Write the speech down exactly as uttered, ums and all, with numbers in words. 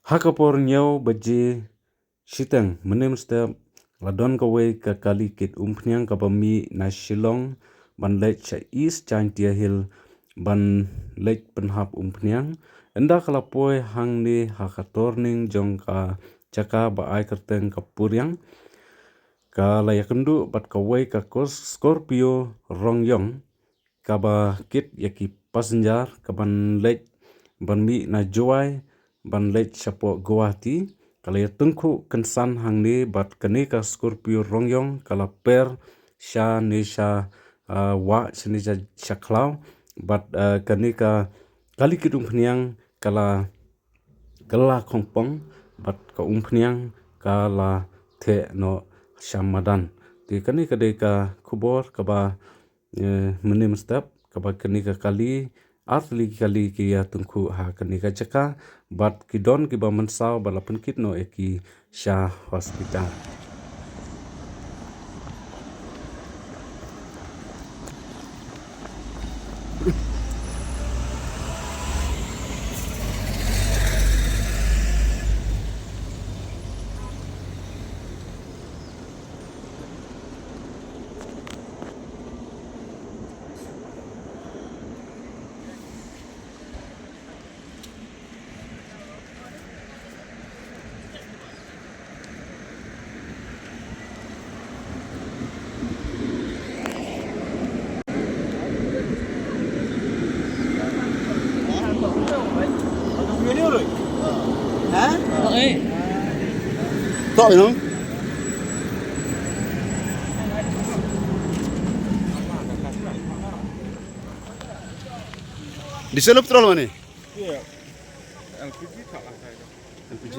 Ha ka por hynñiew baje shiteng mynne mynstep la don kawei ka kali kit umphniang kaba mih na Shillong ban leit sha East Jaintia Hills ban leit pynhap umphniang. Ynda ka la poi hangne ha ka turning jong ka jaka ba ai kyrteng ka Puriang, ka la ïakynduh bad kawei ka kos-, Scorpio Rongyong kaba kit ïa ki passenger kaban leit ban mih na Jowai ban leit shapoh Guwahati. Ka la ïatyngkhuh kynsan hangne bad kane ka Scorpio Rongyong ka la per shane sha, ah, wah shane sha, sha khlaw bad, ah, kane ka kali kit umphniang ka la kylla khongpong bad ka umphniang ka la theh noh sha madan. Te kane ka dei ka khubor kaba, eh, mynne mynstep kaba kane ka kali, ar tylli ki kali ki ïatyngkhuh ha kane ka jaka bad ki don kiba mynsaw ba la pynkit noh ïa ki sha hospital. Tok, you know? Diesel petrol mane? Iya. L P G tak lah saya. L P G?